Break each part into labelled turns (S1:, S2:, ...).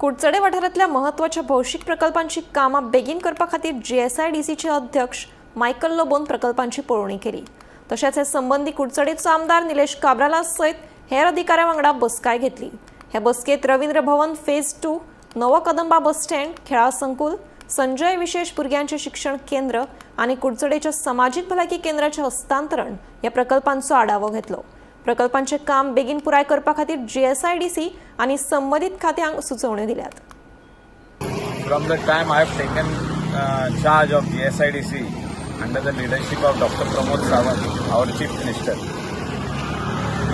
S1: कुडचडे वाठारांतल्या म्हत्वाच्या भौशीक प्रकल्पांची कामां बेगीन करपा खातीर जीएसआयडीसीचे अध्यक्ष मायकल लोबोन प्रकल्पांची पळोवणी केली. तशेंच हे संबंदी कुडचडेचो आमदार निलेश काब्राला सयत हेर अधिकाऱ्यां वांगडा बसकाय घेतली. हे बसकेत रवींद्र भवन फेज 2, नवो कदंबा बस स्टँड, खेळां संकुल, संजय विशेष भुरग्यांचे शिक्षण केंद्र आनी कुडचडेच्या समाजीक भलायकी केंद्राचें हस्तांतरण ह्या प्रकल्पांचो आढावो घेतलो. प्रकल्पांचें काम बेगीन पुराय करपा खातीर जीएसआयडीसी आनी संबंदीत खात्यांक सुचोवण्यो दिल्यात.
S2: From the time I have taken charge of GSIDC under the leadership of Dr. Pramod Sawant, our Chief Minister,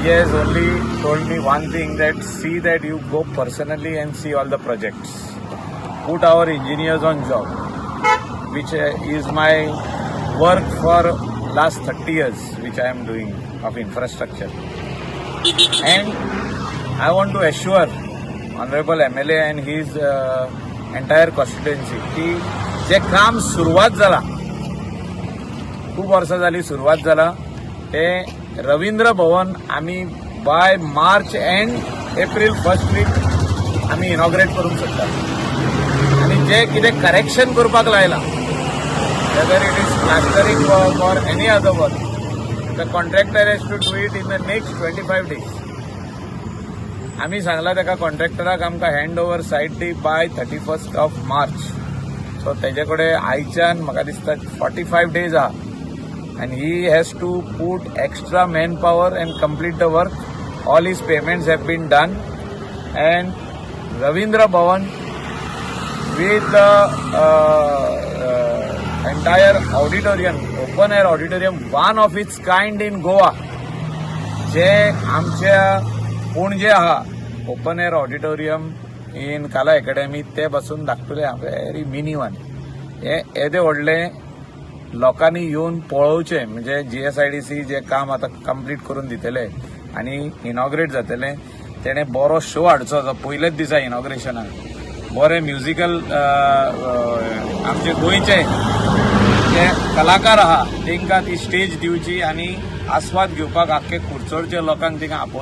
S2: he has only told me one thing, that see that you go personally and see all the projects. Put our engineers on job, which is my work for last 30 years, which I am doing of infrastructure. And I want to assure Honorable MLA and his entire constituency की जे काम सुरवात जाला, खूब वर्सां जाली सुरवात जाला, ते रवींद्र भवन आमी by March and April first week आमी इनॉग्रेट करूंक शकता. आनी जे कितें करेक्शन करपाक लायलां, whether it is plastering work or any other work, the contractor has to do it in the next 25 days. आमी सांगला ताका, कॉन्ट्रॅक्टराक, आमकां hand over site the by 31st of March. So तेजे कडेन आयच्यान म्हाका दिसता 45 डेज आहा and he has to put extra man power and complete the work. All his payments have been done and Ravindra Bhavan with the entire auditorium, open air auditorium, one of its kind in Goa, जे आमच्या पणजे आहा open air auditorium in Kala Academy, ते पासून धाकटुले, very mini one. हे येदे व्हडले लोकांनी येवन पळोवचें. म्हणजे जीएसआयडीसी जे काम आतां कंप्लीट करून दितले आनी इनॉग्रेट जातले, तेणे बरो शो हाडचो जो पयलेच दिसा इनॉग्रेशनाक बरे म्युजिकल आमचे गोंयचे जे कलाकार आहा, तांकां ती स्टेज दिवची आनी आस्वाद घेवपाक आख्खे कुडचडच्या लोकांक थिंगा आपोवचे.